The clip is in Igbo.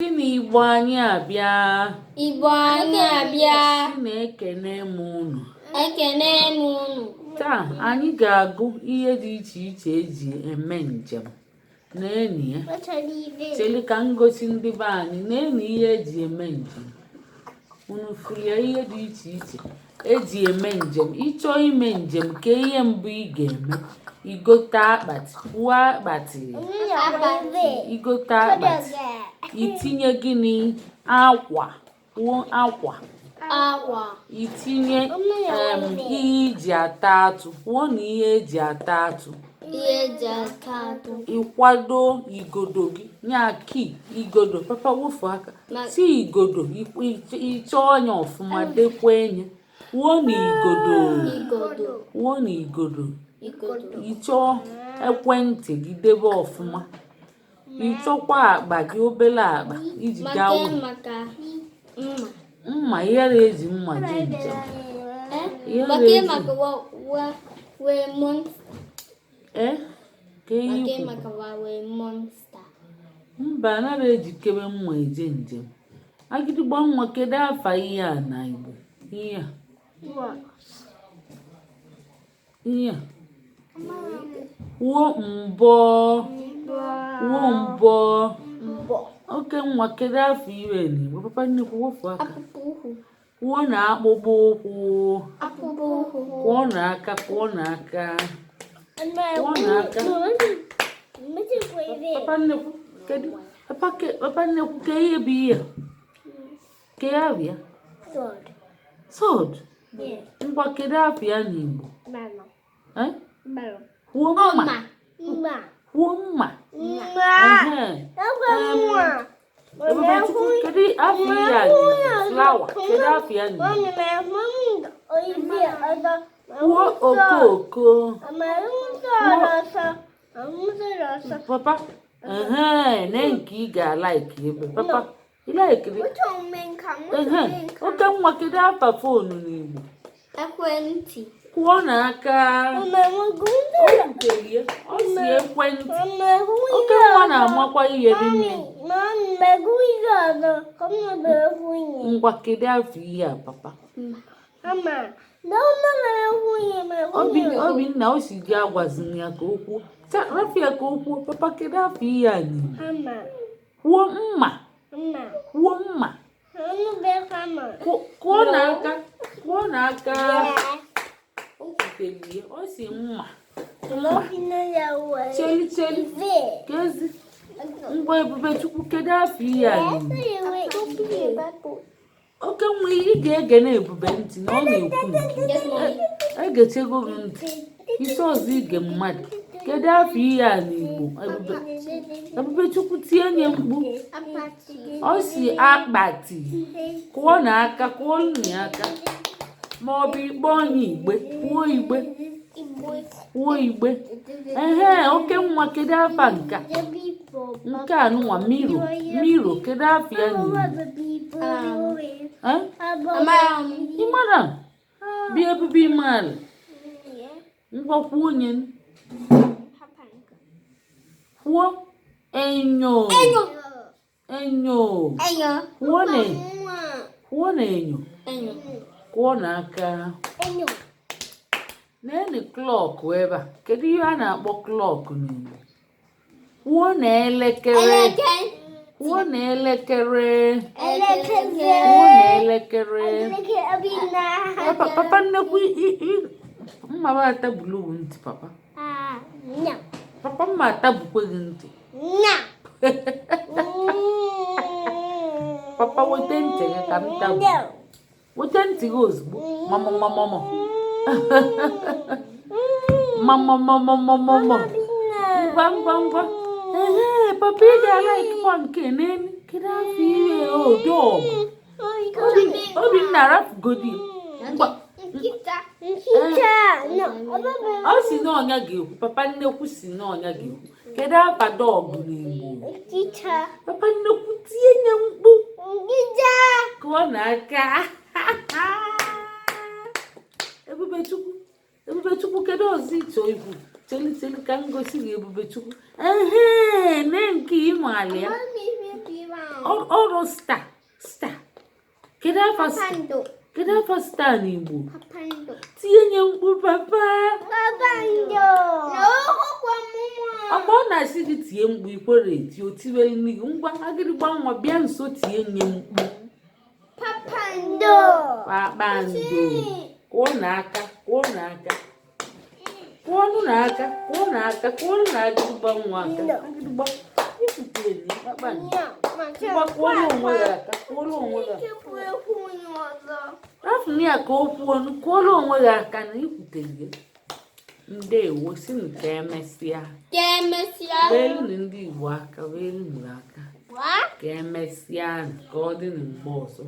Sị na Igbo anyị abịa. Igbo anyị abịa. Sị na ekene m unu. Ekene m unu. Taa anyị ga-agụ ihe dị iche iche eji eme njem. Neenụ ya. Cheli ka m gosi ndị be anyị. Neenụ ihe eji eme njem. Unu fụrụ ya ihe dị iche iche eji eme njem. Ị chọọ ime njem ka ihe mbụ ị ga-eme igote akpati kwuo akpati igote akpati itinye gịnị akwa kwuo akwa itinye ihe iji ata atụ kwuo na ihe eji ata atụ ịkwado igodo gị nya key igodo papa wụfu aka si igodo ịchọọ nya ọfụma dekwa enye kwuo na igodo kwuo na igodo ịchọọ ekwentị gị debe ọfụma ịchọkwa akpa gị obere akpa iji gaa mma ihe na-eji mma je njem ee ka ihe mba anaghị ejikebe mma eje njem agịdịgba nwa kedu afa ihe a na Igbo ihe a ihe a kwuo mbọ kwuo mbọ oke nwa kedu afa ihe n'Igbo papa nnukwu wepụ aka kwuo na akpụkpọ ụkwụ kụọ na aka kụọ na aka kụọ na aka papa nnukwu kedu papa nnukwu ke ihe bụ ihe ke ya bịa sword ngwa kedu afa ya n'Igbo eh? kwuo mma kwuo mma kedu afa ya flower kedu afa ya n'Igbo kwuo okooko papa ne nke ị ga-alaiki ebe papa ị laikiri oke nwa kedu afa phone n'Igbo ekwentị kụọ n'aka o kwutelie ọ sị ekwentị oke nwa na-amakwa ihe rinne ngwa kedu afa ihe a papa Obinna o si gị agwazina ya ka o kwuo rapụ ya ka o kwuo papa kedu afa ihe a n'Igbo kwuo mma kwuo mma kụọ n'aka kụọ n'aka o kwutelie ọ sị mma cheli cheli kezi ngwa Ebubechukwu kedu afa ihe a n'Igbo oke nwa ị ga-ege na Ebube ntị na ọ na-ekwu nke egechego gị ntị isi ọzọ ige mmadụ kedu afa ihe a n'Igbo Ebube Ebubechukwu tie nye mkpu ọ sị akpati kụọ na aka kụọ nna aka ma ọ bụ ikpe onye igbe kwuo igbe kwuo igbe ehe oke nwa kedu afa nke a nke a nụnwa mirror mirror kedu afa ya n'Igbo ị mara bịa Ebube ịmaala ngwa kwuo onye kwuo enyo enyo kwuo na kwuo na enyo kụọ n'aka neenụ clock ebe a kedu ihe a na-akpọ clock n'Igbo kwuo na elekere kwuo na elekere kwuo na elekere papa nnekwu mma ba atabulu ntị papa papa mma atabukwe gị ntị papa weta ntị gị ka m tabu weta ntị gị ozugbo mama mama mama mama mama ngwa ngwa ngwa ee papa ị ga-alaikwa nke n'elu kedu afa ihe o dog Obinna rafugodi ngwa ọ sị na ọ nya ga-ekwu papa nnekwu sị na ọ nya ga-ekwu kedu afa dog n'Igbo papa nnekwu tie nye mkpu kụọ n'aka Ebubechukwu Ebubechukwu kedu ọzọ ị chọ ikwu cheli cheli ka m gosi gị Ebubechukwu ehe nee nke ị maala ya Ọrụ star, star. Kedu afa star? Kedu afa star n'Igbo? Tinye nye mkpu papa. Ọkwa ọ na-asị gị tie mkpu, ikwere eti, o tiwe nne gị. Ngwa, agịrịgba nwa, bịa nso, tie nye mkpu. Kpakpando. Kụọ n'aka, kụọ n'aka, kụọnụ n'aka, kụọ n'aka, kụọnụ na agịrịgba nwa aka. Agịrịgba ikwutere na kpakpando. Ngwa, kụọrọ onwe gị aka, kụọrọ onwe gị aka. Afụ ya ka o kwuo, kụọrọ onwe gị aka na ikwutere gị. Ndewo, sinụ ka emesịa. Ka emesịa. Weelụnụ ndị Igbo aka, weelụnụ aka. Ka emesịa, ka ọ dị na mgbe ọzọ.